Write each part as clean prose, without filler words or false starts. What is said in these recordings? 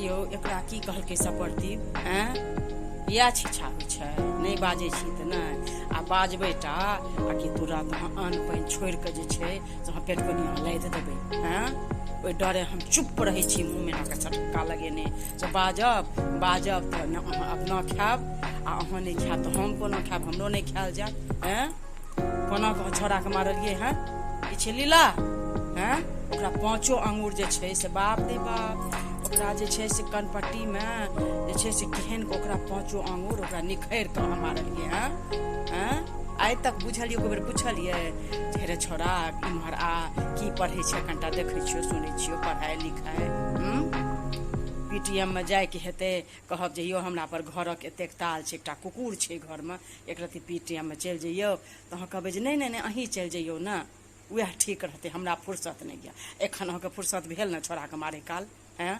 यौ, एकरा की कहलकै सपरतीब? आँय, इएह छिछा होइ छै? नहि बाजै छी तऽ नहि आ बाजबै टा आ कि तुरत अहाँ अन्न पानि छोड़ि कऽ जे छै से अहाँ पेट कोनिया लादि देबै। आँय, ओहि डरे हम चुप रहै छी, मुँहमे एना कऽ चटक्का लगेने से बाजब बाजब तऽ ने अहाँ अपना खायब, आ अहाँ नहि खायब तऽ हम कोना खायब? हमरो नहि खायल जायत। आँय, कोना कऽ छौड़ाके मारलियै? हँ, ई छै लीला? हँ, ओकरा पाँचो आङ्गुर जे छै से, बाप रे बाप, ओकरा जे छै से कनपट्टीमे जे छै से केहन कऽ ओकरा पाँचो आङ्गुर ओकरा निखरि कऽ अहाँ मारलियै। हँ हँ, आइ तक बुझलियै? एको बेर पुछलियै जे रे छौड़ा, इम्हर आ, की पढ़ै छै? कनिटा देखै छियौ, सुनै छियौ पढ़ाइ लिखाइ। पी टी एम मे जाइके हेतै, कहब जे यौ, हमरा पर घरक एतेक ताल छै, एकटा कुकुर छै घरमे, एक रत्ती पी टी एम मे चलि जइयौ तऽ अहाँ कहबै जे नहि नहि नहि, अहीं चलि जइयौ ने, उएह ठीक रहतै, हमरा फुर्सत नहि यऽ एखन। अहाँके फुर्सत भेल ने छौड़ाके मारै काल? हँ,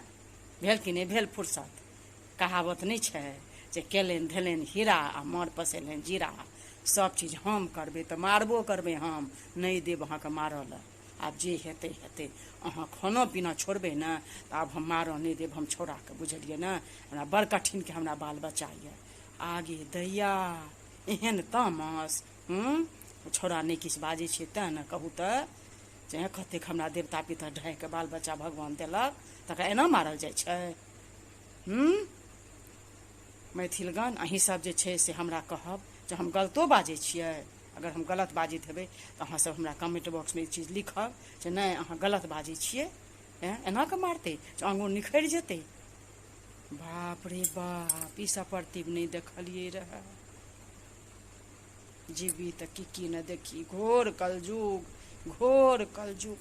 भेल कि नहि भेल फुर्सत? कहावत नहि छै जे केलनि धेलनि हीरा आ मर पसेलनि जीरा। सब चीज हम करबै तऽ मारबो करबै हम, नहि देब अहाँके मारऽ लए। आब जे हेतै हेतै। अहाँ खाना पीना छोड़बै ने तऽ आब हम मारऽ नहि देब हम छौड़ाके, बुझलियै ने? हमरा बड़ कठिनके हमरा बाल बच्चा यऽ। आगे दैया, एहन तामस! हूँ, छौड़ा नहि किछु बाजै छै तेँ ने। कहू तऽ जे कतेक हमरा देवता पितर ढाहिके बाल बच्चा भगवान देलक, तकरा एना मारल जाइ छै? हूँ, मैथिलगण, अहीं सब जे छै से हमरा कहब जे हम गलतो बाजै छियै। अगर हम गलत बाजैत हेबै तऽ अहाँ सब हमरा कमेंट बॉक्समे ई चीज लिखब जे नहि, अहाँ गलत बाजै छियै। एना कऽ मारतै जे आङ्गुर निखरि जेतै? बाप रे बाप, ई सब प्रतिब नहि देखलियै रहए। जीबी तऽ की की ने देखी। घोर कलयुग, घोर कलयुग।